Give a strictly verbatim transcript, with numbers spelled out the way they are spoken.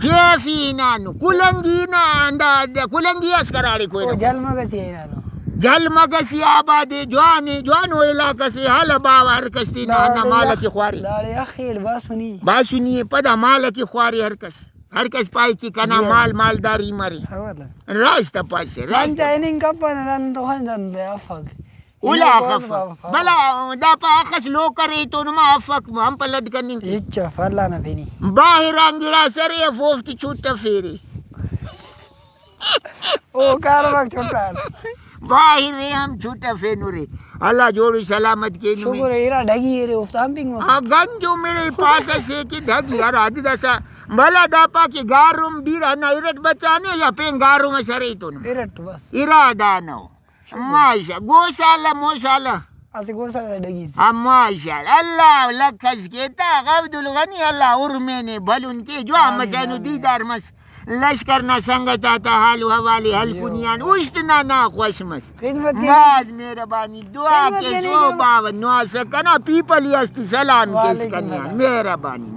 کیف ای ہنانو، کلنگی نا ہندا، کلنگی اس کراڑے کوئنہ۔ او جھل مگسی ہنانو۔ جھل مگسی آباد ءِ، جوان ءِ، جوانو علاقہ سے، ہلہ باوہ ہر کس تینا ہندا داڑے مالک ءِ خوارے۔ داڑے اخیڑ باسنی۔ باسنی ءِ پدا مالک ءِ خوارے ہر کس۔ ہر کس پائے کہ کنا جی۔ مال مالداری مرے۔ ہاں واللہ۔ راست پائسہ، راست۔ دنچا ہننگ کپنہ، نن تو خن دن افک۔ الا ہننگ خفک۔ افک۔ بلا دا پا اخس لوکر ایتون ما افک، ہم پہ لڈ کننگ کے۔ ہچ اف، اللہ نا پینی۔ باہر آن گڑاس ارے اف، اوفتے چٹفیرے۔ او کارواک چٹان۔ باہر ءِ ہم چٹفینرے۔ اللہ جوڑ و سلامت کینو۔ شکر ءِ، ارا ڈگی ارے، اوفتا ہم پنگ مفک۔ آ، گنج و مڑے پاسہ سے کہ ڈگی ہرا حد داسا۔ بھلا دا پا کہ گاروم بیرہ ہندا ارٹ بچانے یا پین گاروم اس ارے ایتون۔ ارٹ بس۔ ارا دانو۔ شکر۔ ماشاء، گوسالہ موسالہ۔ اسہ گوسالہ ڈگی سے۔ ہاں، ماشاء اللہ، لکھ اس کے تا عبدالغنی، اللہ ارمینے بھلن کے، جوان آمین، مسینو آمین۔ دیدار مس۔ لشکر نا سنگت آتا حال و حوال ءِ ہلکونی آن، اُست نا نا خوش مس۔ خدمت تینے۔ بھاز مہربانی، دعا خدمت کیس تینے او جو۔ باوہ نواسہ کنا پیپلی اس تے سلام کیس وعلیکم کنے آن۔ السلام۔ مہربانی۔